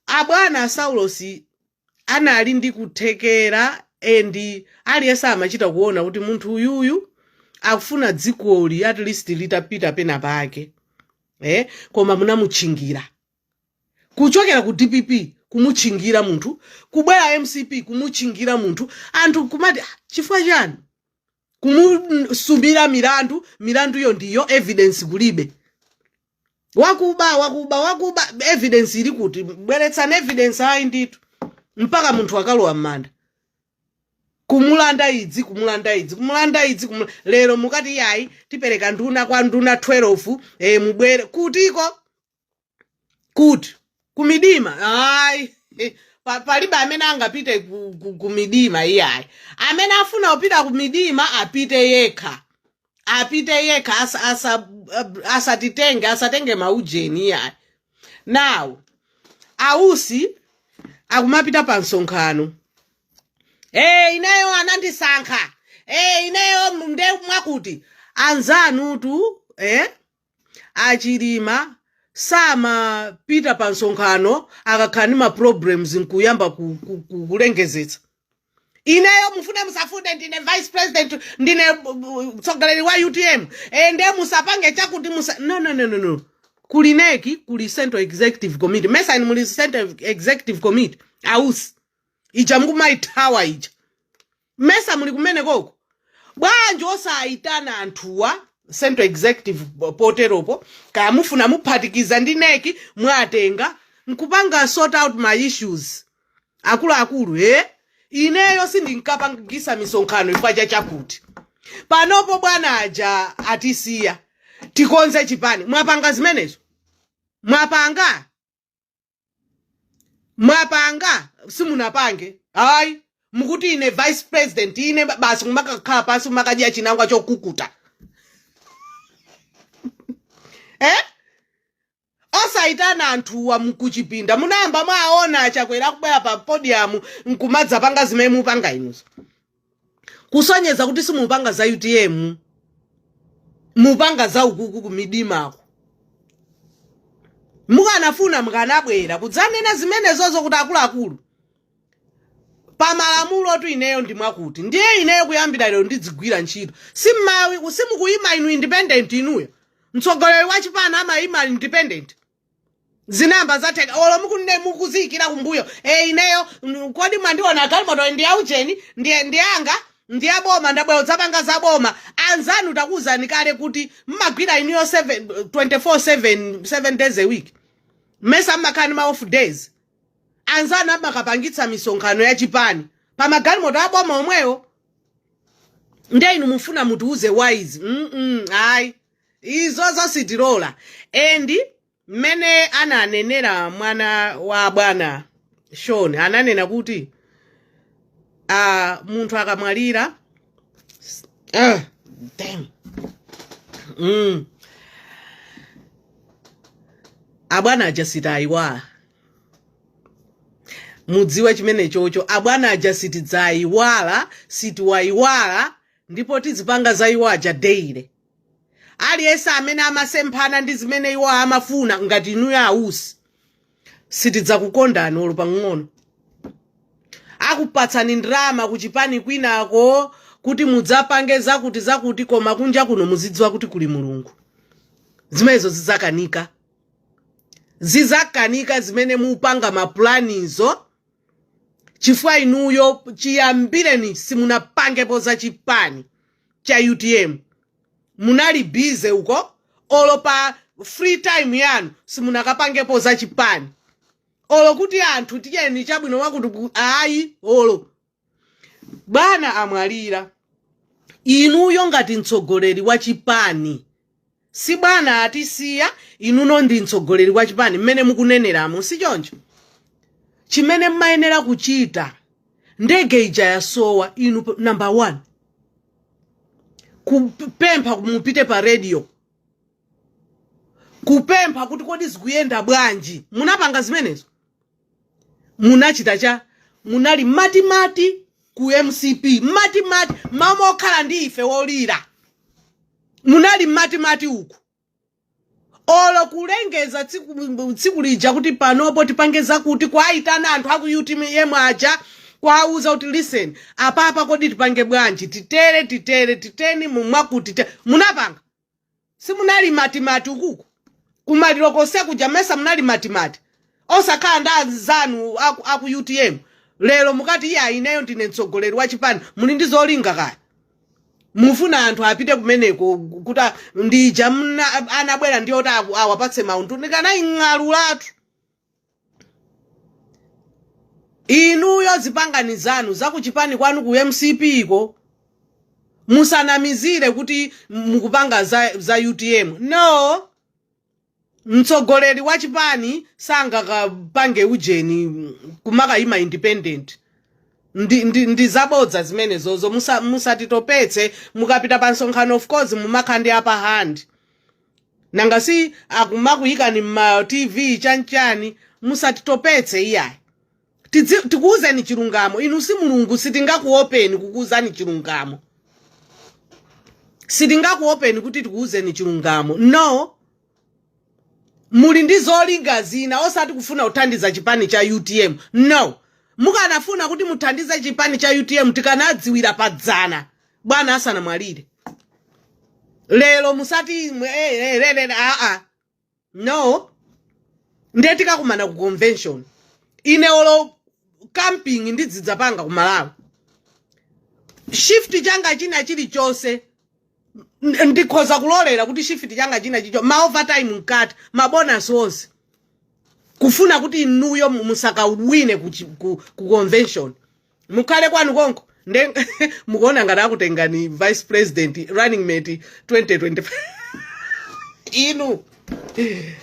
Abwana Saulosi anali ndi kuthekera, and aliyense amachita kuona kuti munthu uyuyu akufuna dzikoli at least litapita pena pake, Koma munamutchingira kuchokera ku DPP, kumutchingira munthu, kubwera MCP, kumutchingira munthu. Anthu kumati, "Ah, chifukwa chani?" Kumusumira milandu, milanduyo ndiyo evidence kulibe. Wakuba, wakuba, wakuba, evidence ili kuti? Bweretsani evidence. Ayi ndithu, mpaka munthu akalowa m'manda, kumulanda idzi, kumulanda idzi, kumulanda idzi, lero mukati yayi, tipereka nduna kwa nduna 12, mubwere kutiko, kuti kumidima. Ayi, palibe amene angapite kumidima iyayi. Amene afuna kupita kumidima apite yekha, apite yekha, asatitenge, asatenge maujeni iyayi. Now Ausi akumapita pa msonkhano, ineyo anandisankha, ineyo nde mwakuti anzanutu, Achilima samapita pa msonkhano akakhala ndi ma problems nkuyamba kulengezetsa, ineyo mufune musafune ndine vice president, ndine mtsogoleri wa UTM, nde musapange chakuti musa. No, no, no, no, no. Kuli NEC, kuli Central Executive Committee. Mesa inu muli Central Executive Committee? Ausi ija mukumayithawa ija, mesa muli kumene koko? Bwanji osayitana anthuwa Central Executive poteropo? Kaya mufuna muphatikiza ndi NEC, mwatenga nkupanga sort out my issues. Akuluakulu, ineyo sindinkapangisa misonkhano chifukwa chachakuti panopo bwana aja atisiya, tikonze chipani. Mwapanga zimenezo? Mwapanga? Mwapanga simunapange ayi. Mukuti ine vice president, ine basi kumakakhala pansi kumakadya chinangwa chokukuta, eh? Osayitana anthuwa mkuchipinda. Munayamba mwaona aChakwera akubwera pa podium nkumadzapanga zimene mupanga inuzo, kusonyeza kuti simupanga za UTM, mupanga za ukuku kumidimako? Mukanafuna mukanabwera kudzanena zimenezozo kuti akuluakulu, pamalamulo tu ineyo ndimwakuti, ndiye ineyo kuyambira lero ndidzigwira ntchito. Simmawi simukuyima inu independent. Inuyo mtsogoleri wa chipani amayima independent? Zinamba zatheka olo mukunne mukuziyikira kumbuyo e ineyo kodi mwandiona galimoto ndi yaujeni, ndiye ndiyanga, ndiyaboma, ndabwera kudzapanga zaboma. Anzanu takuwuzani kale kuti mmagwira inuyo 7 24/7, 7 days a week. Mesa mmakhala ndi ma off days? Anzanu amakapangitsa misonkhano ya chipani pa magalimoto aboma omwewo. Ndiye inu mufuna mutiuze wise? Ayi, izozo sitilola. And mmene ananenera mwana wa bwana Sean, ananena kuti munthu akamwalira, damn. Abwana aja sitayiwala, mudziwe chimene chocho. Abwana aja sitidzayiwala, sitiwayiwala, ndipo tizipanga za iwo aja daily. Aliyense amene amasemphana ndi zimene iwo amafuna, ngati inuyo ausi, sitidzakukondani olo pang'ono. Akupatsani ndalama kuchipani kwinako kuti mudzapange zakuti zakuti, koma kunja kuno muzidziwa kuti kuli Mulungu. Zimenezo zidzakanika, zizakanika zimene mupanga mapulanizo, chifukwa inuyo chiyambireni simunapangepo za chipani cha UTM. Munali busy uko, olo pa free time yanu simunakapangepo za chipani, olo kuti anthu tiyeni chabwino wakuti ayi. Olo bwana amwalira, inuyo ngati mtsogoleri wa chipani, si bwana atisiya, inuno ndi mtsogoleri wa chipani mmene mukuneneramo, si choncho? Chimene mmayenera kuchita, ndege ija yasowa, inu number one kupempha mupite pa radio kupempha kuti kodi zikuyenda bwanji? Munapanga zimenezo? Munachita cha munali matimati ku MCP, matimati mama okhala ndi ife wolira, munali matimati uku. Olo kulengeza tsiku lija kuti panopo tipange zakuti, kwayitana anthu aku UTM aja, kwauza kuti listen, apapa kodi tipange bwanji, titere titere titeni mwakuti munapanga? Simunali matimati ukuku kumaliro konse kuja? Mesa munali matimati osakhala ndi anzanu aku UTM? Lero mukati iye ineyo ndine mtsogoleri wa chipani, muli ndi zolinga kaya mufuna anthu apite kumeneko kuti ndija anabwera ndiyoti awapatse maundu ndikanaying'alulatu. Inuyo zipangani zanu zakuchipani kwanu ku MCP ko, musanamizire kuti mukupanga za UTM. No, mtsogoleri wa chipani sangakapange ujeni kumakayima independent. Ndi zabodza zimenezozo. Musatitopetse. Mukapita pa msonkhano, of course mumakhala ndi upper hand, nanga si akumakuyikani mma TV chanchani? Musatitopetse iyayi. Tikuwuzeni chilungamo. Inu si Mulungu, sitingakuopeni kukuwuzani chilungamo, sitingakuopeni kuti tikuwuzeni chilungamo. No, muli ndi zolinga zina, osati kufuna kuthandiza chipani cha UTM. No, mukanafuna kuti muthandize chipani cha UTM, tikanadziwira padzana bwana asanamwalire. Lero musati aa, no. Ndiye tikakumana ku convention. Ine olo camping ndidzidzapanga ku Malawi, shift changa china chilichonse ndikhoza kulolera kuti shift changa china chicho, ma overtime mkati, ma bonus onse, kufuna kuti inuyo musakawine ku convention, mukhale kwanu konko. Nde mukuona ngati akutengani vice president, running mate 2025 inu, eh?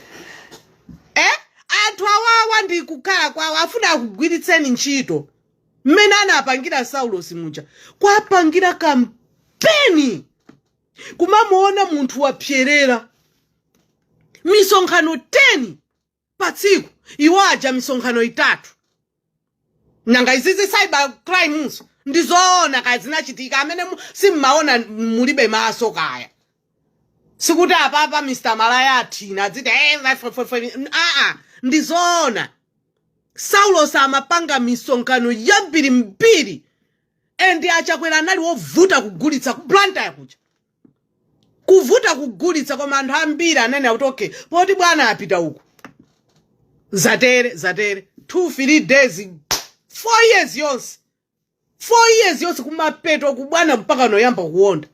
Anthu awawa. Awawa ndi kukhala kwawo, afuna akugwiritseni ntchito mmene anapangira Saulosi muja, kwapangira kampeni, kumamuona munthu wapyerera misonkhano 10 pa tsiku, iwo aja misonkhano 3. Nanga izizi cyber crimes ndizoona kaya zinachitika? Amene simmaona, mulibe maso kaya. Sikuti apapa Mr Malaya athina adziti aa, ndizoona. Saulos amapanga misonkhano yambirimbiri and Achakwera anali wovuta kugulitsa ku Blantyre kuja, kuvuta kugulitsa, koma anthu ambiri ananena kuti okay, poti bwana apita uku, zatere zatere. 2 3 days, 4 years yonse, 4 years yonse, kumapeto kubwana mpaka noyamba kuwonda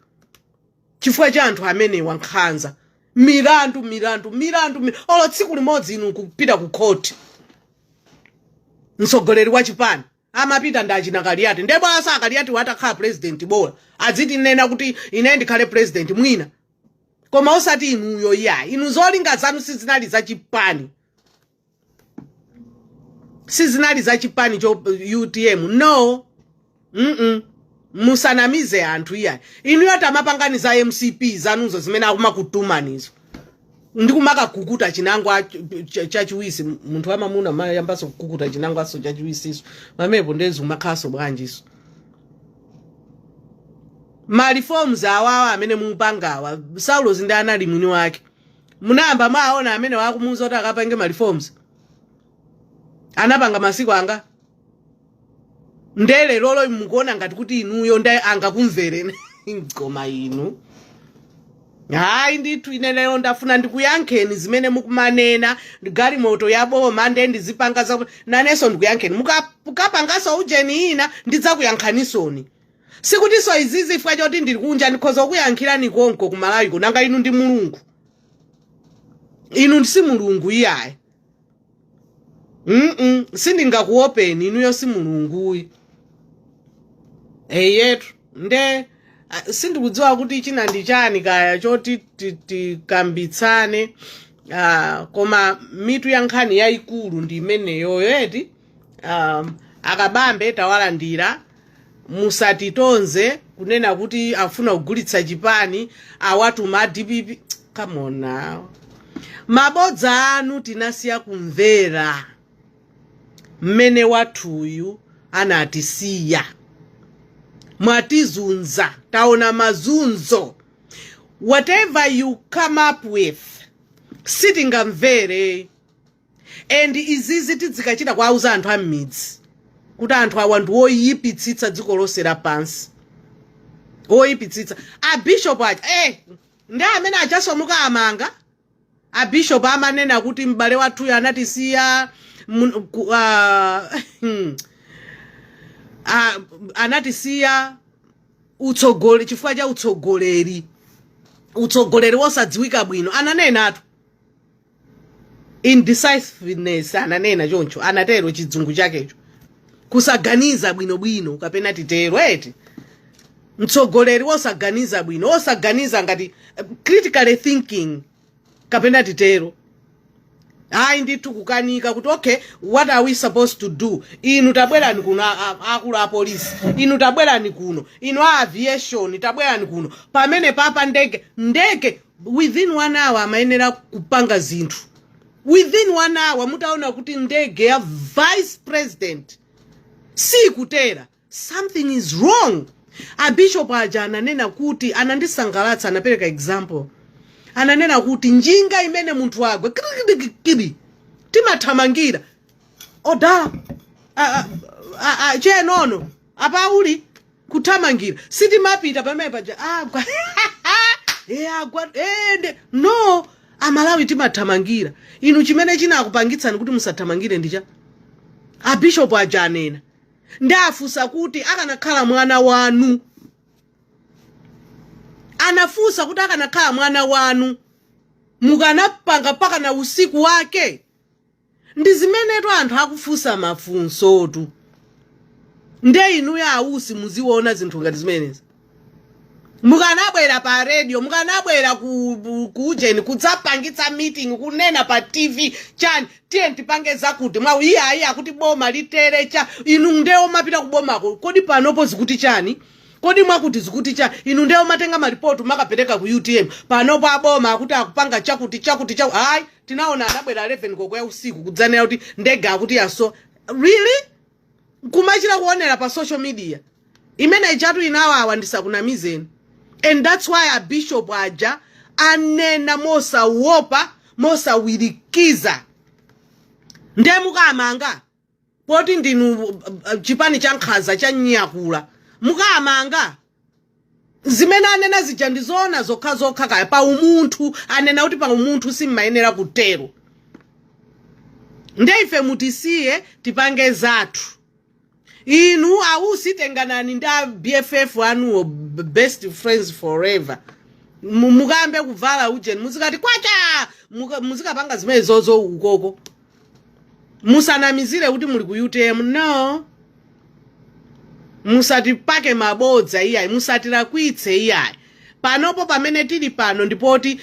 chifukwa cha anthu amenewa, nkhanza, milandu, milandu, milandu, olo tsiku limodzi inu kupita ku khoti, mtsogoleri wa chipani amapita ndi achina Kaliati. Ndipo asa Akaliati watakhala president, bola adziti nena kuti ine ndikhale president mwina, koma osati inuyo iya. Inu zolinga zanu sizinali za chipani, sizinali za chipani cho UTM, no. Musanamize anthu iya. Inuyo tamapangani za MCP zanuzo zimene akumakutumanizo ndikumakakukuta chinangwa chachiwisi. Munthu wamamuna mayambaso kukukuta chinangwaso chachiwisiso pamenepo, ndezi umakhaso bwanjiso? Ma reforms awawa amene mupangawa, Saulos ndi anali mwini wake. Munayamba mwaona amene wakumuuza kuti akapange ma reforms? Anapanga masiku anga ndele lolo mukuona ngati kuti inuyo nde angakumvereni, koma inu hayi ndithu. Ine lero ndafuna ndikuyankheni zimene mukumanena, galimoto ya boma nde ndizipanga za nanenso ndikuyankheni. Mukapanganso ujeni ina, ndidzakuyankhanisoni. Sikutinso izizi ifwa choti ndili kunja, ndikhoza kuyankhirani konko kumalawiko. Nanga inu ndi Mulungu? Inu si Mulungu iyayi. Sindingakuopeni inuyo, si Mulunguyi. Eyetu nde sindikudziwa kuti china ndi chani kaya choti tikambitsane, koma mitu ya nkhani yayikulu ndi imeneyoyo eti. Akabambe tawalandira, musatitonze kunena kuti afuna kugulitsa chipani, awatuma DPP. Come on now, mabodza anu tinasiya kumvera mmene wathuyu anatisiya. Mwatizunza, taona mazunzo. Whatever you come up with, sitingamvere. And izizi tidzikachita kuauza anthu a m'midzi kuti anthu awa ndi oyipitsitsa dziko lonse lapansi, oyipitsitsa. Abishop aja ndi amene achasomuka amanga. Abishop amanena kuti m'bale wathuyo anatisiya anatisiya utsogoli chifukwa cha utsogoleri wosadziwika bwino. Ananenatu indecisiveness, ananena choncho, anatero chidzungu chakecho, kusaganiza bwinobwino kapena titero eti, mtsogoleri wosaganiza bwino, wosaganiza ngati critically thinking kapena titero. Hayi ndithu, kukanika kuti okay, what are we supposed to do? Inu tabwerani kuno, akulu a polisi inu tabwerani kuno, inu a aviation tabwerani kuno. Pamene papa ndege within one hour amayenera kupanga zinthu within one hour. Mutaona kuti ndege ya vice president sikutera, something is wrong. Abishop aja ananena kuti, anandisangalatsa, anapereka example, ananena kuti njinga imene munthu agwe kirikirikiri, timathamangira odala chenono apauli kuthamangira, sitimapita pamene paja agwa, agwa ende no. Amalawi timathamangira. Inu chimene chinakupangitsani kuti musathamangire ndicha? Abishopu aja anena, ndafunsa kuti akanakhala mwana wanu, anafunsa kuti akanakhala mwana wanu mukanapanga mpaka na usiku wake? Ndi zimenetu anthu akufunsa mafunsotu. Nde inuyo ausi muziona zinthu ngati zimenezi. Mukanabwera pa radio, mukanabwera ku ujeni kudzapangitsa meeting, kunena pa TV chani, "Tiye tipange zakuti mwa iye ayi akuti boma litere cha." Inu ndewo mapita kubomako. Kodi panopo zikuti chani? Kodi mwakuti zikuti cha? Inu ndewo matenga maripoti makapereka ku UTM. Panopo aboma akuti akupanga chakuti, chakuti, chakuti. Hayi, tinaona anabwera 11 koko ya usiku kudzanena kuti ndege akuti yaso. Really? Kumachita kuonera pa social media imene ichatu inawawa, ndisakunamizeni. And that's why a bishop aja anena mosawopa, mosawirikiza. Nde mukamanga poti ndinu chipani cha nkhanza cha nyakula, mukamanga. Zimene anena zija ndizoona zokha zokha. Kaya pa umunthu, anena kuti pa umunthu simmayenera kutero. Nde ife mutisiye tipange zathu. Inu ausi, tenganani ndi a BFF anuwo, best friends forever. Mukambe kuvala ujeni, muzikati kwacha, muzikapanga zimene zozo ukoko. Musanamizire kuti muli ku UTM. No, musatipake mabodza iyayi, musatilakwitse iyayi. Panopo pamene tili pano ndipoti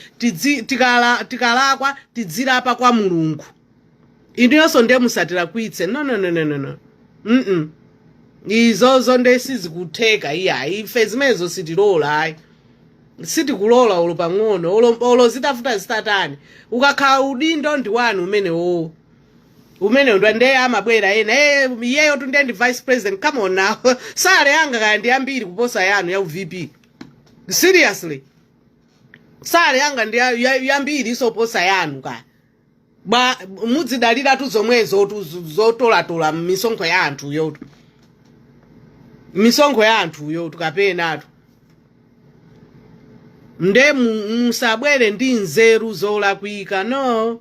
tikalakwa tidzilapa kwa Mulungu. Inuyonso ndiye musatilakwitse. No, no, no, no, no, no. Izozo nde sizikutheka iyayi. Ife zimenezo sitilola ayi, sitikulola olo pang'ono, olo zitafuta zitatani. Ukakhala udindo ndi wanu umenewo, umene ndo ndiye amabwera ena, "Iyeyo tu ndiye ndi vice president." Come on now, salary yanga kaya ndi ambiri kuposa yanu ya VP. Seriously, salary yanga ndi yambiri isoposa yanu. Kaya bwa mudzidalira tu zomwezo tu zotolatola misonkho ya anthu yotu, misonkho ya anthu yotu kapenatu. Nde musabwere ndi nzeru zolakwika. No,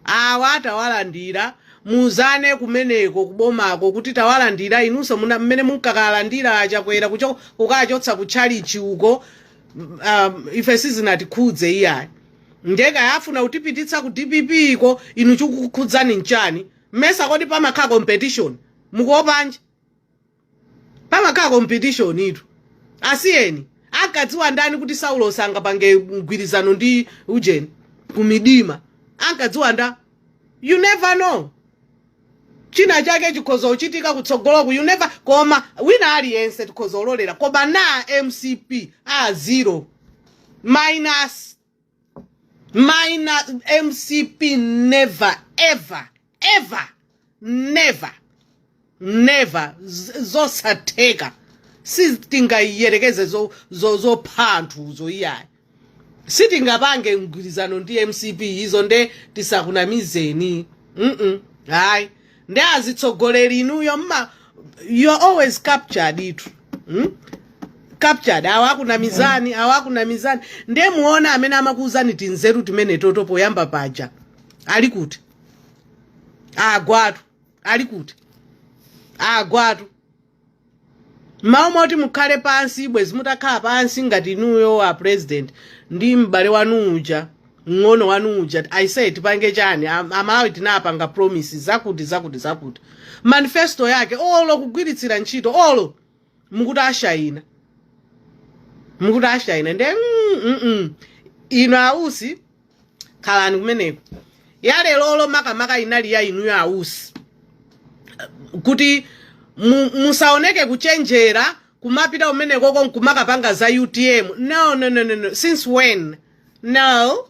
awa tawalandira, muzane kumeneko kubomako kuti tawalandira. Inunso mmene munkakalandira Achakwera kukachotsa kutchalichi uko, ife sizinatikhudze iyayi. Ndeka afuna kutipititsa ku DPP ko, inu chikukhudzani nchani? Mmesa kodi pamakhala competition? Mukuopanji? Pamakhala competition itu. Asiyeni. Ankadziwa ndani kuti Saulo sangapange mgwirizano ndi ujeni kumidima? Ankadziwa nda? You never know, china chake chikhoza kuchitika kutsogoloku, you never. Koma wina aliyense tikhoza kulolera, koma na MCP a zero minus minus. MCP never ever ever, never, never. Zosatheka, sitingayiyerekeze zopha anthuzo iyayi. Sitingapange mgwirizano ndi MCP izo, nde tisakunamizeni. Hayi, nde azitsogoleri inuyo mma you're always captured itu, Captured. Awa akunamizani, awa akunamizani. Nde muona amene amakuuzani tinzeru timene toto poyamba paja ali kuti? Agwatu ali kuti? Agwatu. Mawu moti mukhale pansi, bwezi mutakhala pansi ngati inuyo a president ndi m'bale wanu uja, mng'ono wanu uja, "I say, tipange chani? Amalawi tinapanga promise zakuti, zakuti, zakuti." Manifesto yake olo kugwiritsira ntchito, olo mukuti ashayina, mukuti ashayina. Nde inu ausi, khalani kumeneko. Yalelolo makamaka inali ya inuyo ausi, kuti musaoneke kuchenjera kumapita kumenekoko nkumakapanga za UTM. No, no, no, no, no. Since when? No.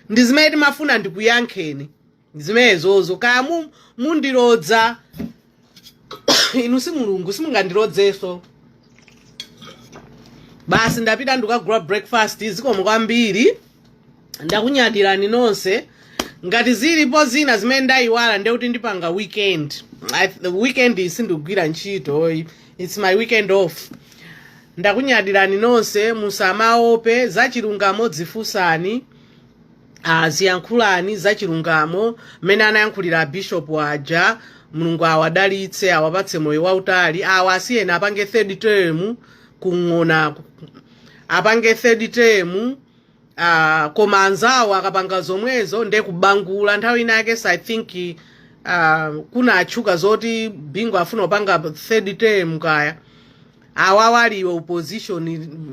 Ndi zimene timafuna ndikuyankheni zimenezozo. Kaya mundilodza inu, si Mulungu, simungandilodzenso. Basi, ndapita ndikagula breakfast. Zikomo kwambiri, ndakunyadirani nonse. Ngati zilipo zina zimene ndayiwala, ndekuti ndipanga weekend. The weekend iyi sindikugwira ntchito, it's my weekend off. Ndakunyadirani nonse. Musamaope zachilungamo, dzifunsani, ziyankhulani zachilungamo mmene anayankhulira bishop aja. Mulungu awadalitse, awapatse moyo wautali. Awa asiyeni apange third term kung'ona, apange third term. Koma anzawo akapanga zomwezo nde kubangula. Nthawi ina yake, I think, kuna atchuka zoti Bingu afuna kupanga third term kaya. Awawa ali opposition,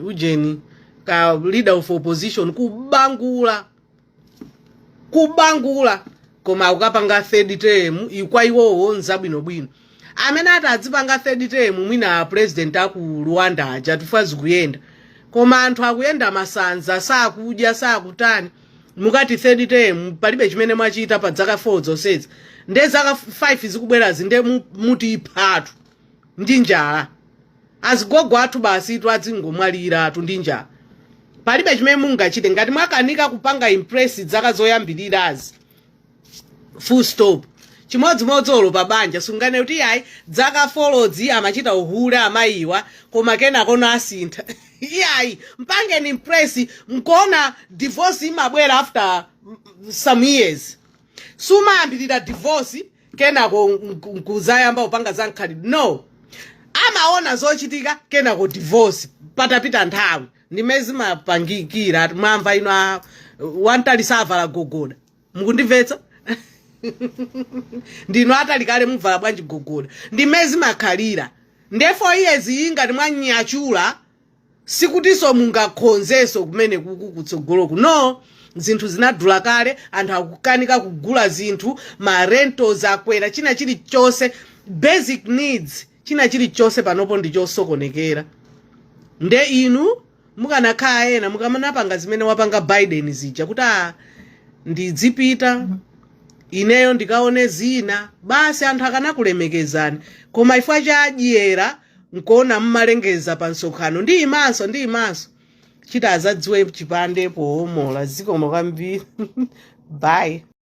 ujeni ka leader of opposition, kubangula kubangula, koma akukapanga third term. Ikwa iwowo nzabwinobwino. Amene ati adzipanga third term, mwina president aku Rwanda aja, tufa zikuyenda, koma anthu akuyenda masanza, sakudya, sakutani. Mukati third term, palibe chimene mwachita pa zaka 4 zonsezi. Nde zaka 5 zikubwerazi, nde muti iphatu ndi njala. Azigogo athu basi tu adzingomwalira tu ndi njala. Palibe chimene mungachite ngati mwakanika kupanga impress zaka zoyambirirazi, full stop. Chimodzimodzi olo pa banja, sungane kuti yayi, zaka 4 zi amachita uhule amayiwa, koma kenakono asintha. Iyayi, mpangeni impress. Mkuona divorce imabwera after some years. Sumayambirira divorce, kenako nkuzayamba kupanga za mkhalidwe. No, amaona zochitika, kenako divorce patapita nthawi. Ndimene zimapangikira. Mwamva ino? Wantali savala gogoda, mukundimvetsa? Ndino atali kale, muvala bwanji gogoda? Ndimene zimakhalira. Nde 4 years iyi ngati mwanyachula, sikutinso mungakhonzenso kumene kuku kutsogoloku. No, zinthu zinadula kale, anthu akukanika kugula zinthu, ma rentals akwera, china chilichonse, basic needs, china chilichonse panopo ndi chosokonekera. Nde inu mukanakhala ena, mukamanapanga zimene wapanga Biden zija, kuti a ndidzipita ineyo, ndikaone zina basi, anthu akanakulemekezani. Koma ifwa chadyera, nkuona mmalengeza pa msonkhano, ndi imanso ndi imanso chita azadziwe chipande powomola. Zikomo kwambiri, bye.